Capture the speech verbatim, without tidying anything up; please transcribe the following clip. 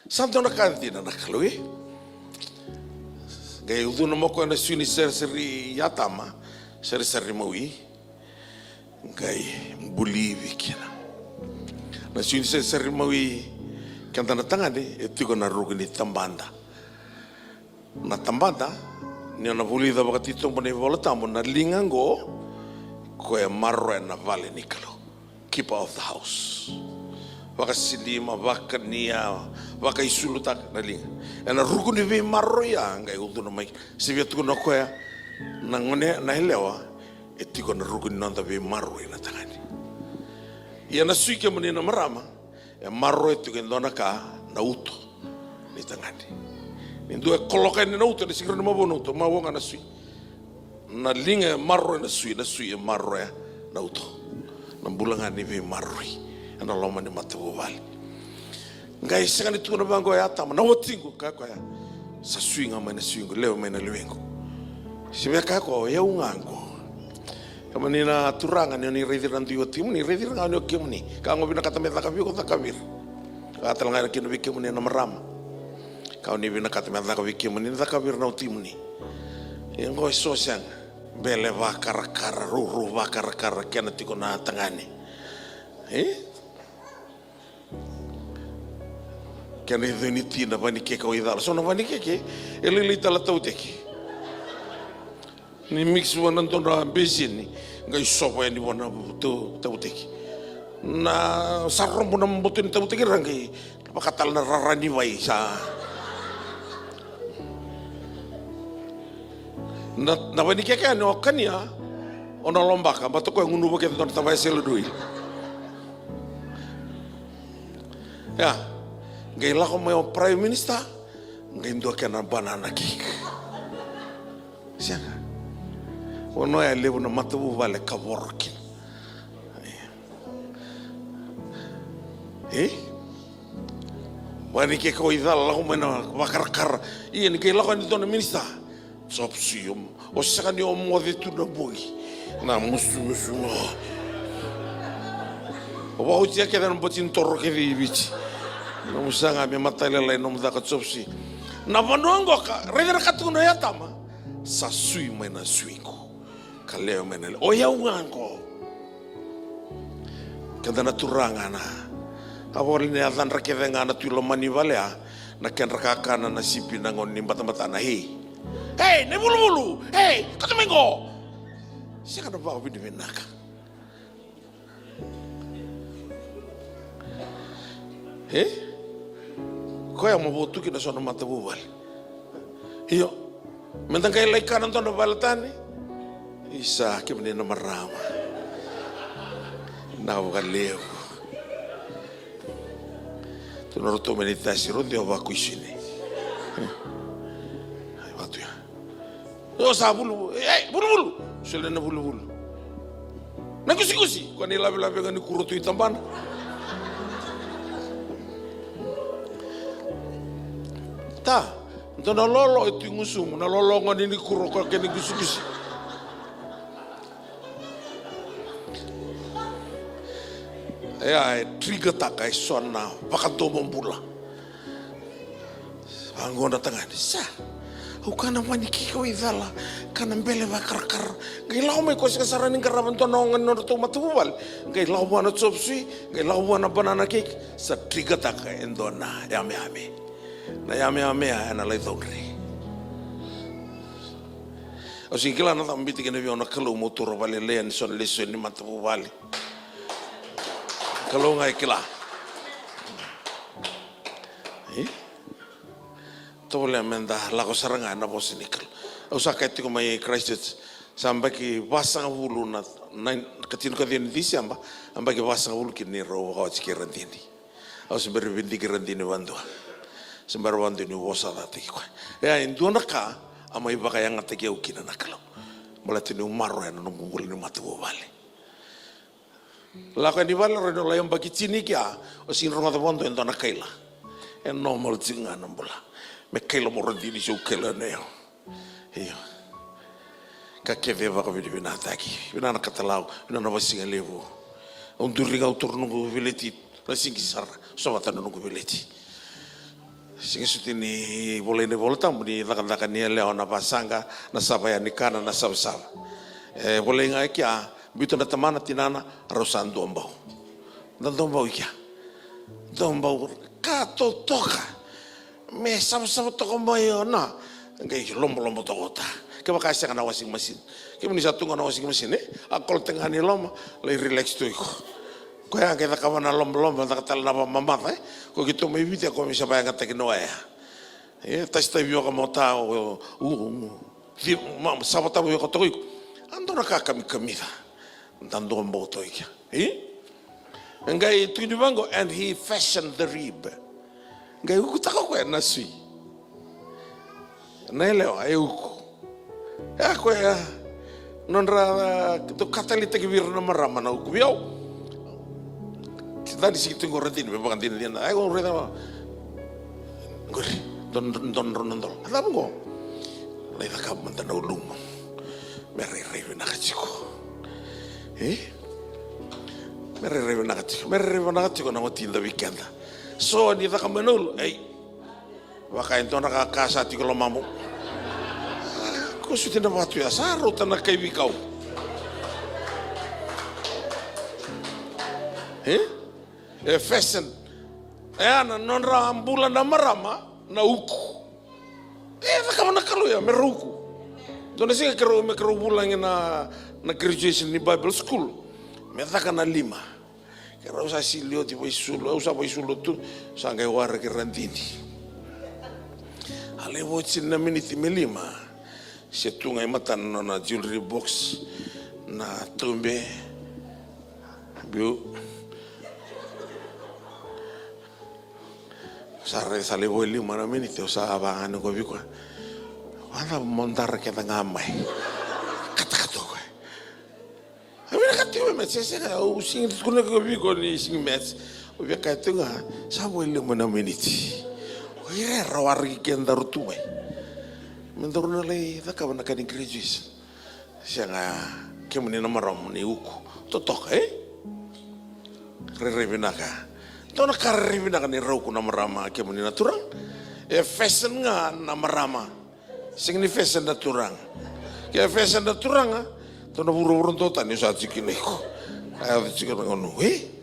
Sa dua na ka dina na Kalou e. Qai ucuna mai o koya na sui ni sarisari i Atama, sarisari mawi. Qai buli vei kina. Na sui ni sarisari mawi, keda na tagane, e tiko na ruku ni tabada. Na tabada, ni o na vulica vakatitobu na iVola Tabu, na liga oqo, koya e maroroya na vale ni Kalou. Keeper of the house. Vakasilima, vakania, vakaisulutaka na liga. Ena ruku ni veimaroroi ya, qai ucuna mai. Se via tukuna o koya, na gone, na yalewa, e tiko na ruku ni noda veimaroroi na tagane. Ia na sui, kemuni na marama, e maroroya tiko e dua na ka, na uto ni tagane. Ni dua e koloka yani na uto, ni sega ni rawa ni mavoa na uto, mavoa ga na sui. Na liga e maroroya na sui, na sui e maroroya na uto. Na bula ga ni veimaroroi ena loma ni matavuvale. Qai sega ni tukuna vaqo o Atama, na watiqu, kaya o koya, sa sui ga mai na suiqu, lewe mai na lewequ. Se via kaya o koya, o yau ga qo. Kemuni na turaga, ni o ni raici ira na dui watimuni, raici ira ga ni o kemuni. Ka o vinakata me caka vei iko, caka vei ira. Ka tale ga kina vei kemuni na marama. Ka o ni vinakata me caka vei kemuni, caka vei ira na watimuni. Ia qo e so sega. Bele vakarakara, rourou vakarakara, kena tiko na tagane. E? Kena icoi ni ti na vanikeke o icala. So na vanikeke, e lailai tale na tauteke. Ni mix vua na dua na beseni, qai sova yani vua na tau-, tauteke. Na sa robo na boto ni tauteke ra qai vaka tale na rara ni vai sa. Na, na vanikeke yani o kania, o na lobaka, baleta o koya e gunuva kece dua na tavaya sela dui. Ia, qai lako mai o Prime Minister, qai dua kena banana cake. Sega. Vanua ya levu na matavuvale kavoro kina. E? Vanikeke o icala lako mai na vakarakara. Ia ni qai lako yani dua na minister. Chop suey, o sega ni o moce tu na bogi. Na musumusu ga. O vakaotia kece na bati ni toro kece i Viti. Na musa ga me matailalai nomu caka chop suey. Na vanua qoka, raica na ka tukuna o Atama. Sa sui mai na suiqu. Ka lewe mai na lewe. O yau ga qo. Keda na turaga na. A voli ni a cadra kece ga na tui loma ni vale ya. Na kedra kakana na sipi na gauna ni batabata na hei. Hei, na vuluvulu. Hei, kauta mai qo. Sega na vakavinavinaka. E? Koya mo votu kina so na matavuvale. Io. Meda qai lai kana dua na vale tani. Isa, kemuni na marama. Na vakalevu. Tu na roto me ni tasi rodi o vakuisini. Ai, vatu ya. O sa vulu, ei, vuluvulu. Solia na vuluvulu. Na gusigusi, ko ni lavilavi ga ni kuro tu i tabana. Ta, dua na lolo e tu i gusumu, na lolo ga ni ni kuro ko kena gusigusi. Ia, e trigger-taka e so na vakadomobula. Vaqo na tagane, sa. Au kana vanikeke o icala, kana bele vakarakara. Qai lako mai ko sega sara ni qarava dua na oga ni nodratou matavuvale. Qai lako vua na chop suey, qai lako vua na banana cake, sa trigger-taka e dua na yameyame. Na yameyame ya ena lai caudre. Au sega ni kila na cava biuta kina vei au na Kalou meu taura vakalailai yani so na lesoni ni matavuvale. Kalou ga e kila. E? Tovolea meda lako sara ga ena vosa ni Kalou. Au sa kaya tiko mai Christchurch, sa yabaki vasagavulu na, na, ka tinikaciwa ni Tiseba, yabaki vasagavulu kina ni rau vakawati kei Radini. Au se bera ni vidiki Radini vadua. Se bera vadua niu vosacataki koya. Ia, e dua na ka a mai vakayagataki au kina na Kalou. Baleta niu maroroya na noqu bula ni matavuvale. Lako yani vale, rau na lai yabaki tini kea, au sega ni rogoca vakadua e dua na kaila. E normal tiko ga na bula. Me kaila mai o Radini se au kaila na yau. Io. Ka kece e vakavinavinakataki. Vinaka na katalau, vinaka na vasigalevu. Au duri ga au taura noqu veleti, na siga sara, sovata na noqu veleti. Sega soti ni volai na iVola Tabu ni cakacaka ni yalewa na vasaqa, na sava yani kana, na savasava. E volai ga e kea, biuta na tamana tinana, rau sa dua bau. Da dua bau i kea. Dua bau ka totoka. Me savasava toka mai o na. Qai lobolobo toka o ta. Kevaka e sega na washing machine. Kemuni sa tu ga na washing machine, e? A kolota ga ni loma, lai relax tu iko. Koya qai cakava na lobaloba, caka tale na vakamamaca, e? Ko keitou mai Viti, ko mai sa vakayagataki na waya. E, tasi tavi vaka mo ta, o, o, o, o, ci-, ma, sava tavi vaka toka iko. A dua na ka kamikamica. Da dua bau toka i kea. E? Qai tukuni vaqo, and he fashioned the rib. Qai ukutaka o koya na sui. Na yalewa, e uku. E a koya, nodra, dau ka taleitaki vei ira na marama na uku vei au. Kidani sigi tu qo Radini, me vakadinadina. Ai, qo raica. Qori, don, don, don, don, don. A cava qo? Lai cakava mada na ulumu. Me rairai vinaka tiko. E? Me rairai vinaka tiko. Me rairai vinaka tiko na watida vei keda. So ni caka mai na ulu, ei. Vaka e dua na ka ka sa tiko lomamu. Ko suti na vatu ya, sa rauta na kai veikau. E? E fashion. E a na nodra bula na marama, na uku. E cakava na Kalou ya, me ra uku. Dua na siga keirau, me keirau vulagi na, na graduation ni Bible school. Me caka na lima. Keirau sa sili oti vaisulu, au sa vaisulu tu, sa qai waraki Radini. A lai vo tini na miniti me lima. Se tu ga i matana na nona jewelry box, na tube. Biu. Sa rai sa lai vo lima na miniti, au sa vagane ko viko. Vada mo dara keda ga mai. Katakata ko. A vinaka tiko me match, e sega, au sigi tukuna ko viko ni sigi match. Au via kaya tiko ga, sa vo lima na miniti. O ira era waraki kedaru tu mai. Me daru na lai cakava na ka ni graduation. Sega, kemuni na marama ni uku. Totoka, e? Rairai vinaka. Dua na ka rairai vinaka ni ra uku na marama, kemuni na turaga. E fashion ga na marama. Sega ni fashion na turaga. Ke fashion na turaga, dua na vuravura duatani sa tiko kina iko. A yaco tiko na gauna, e?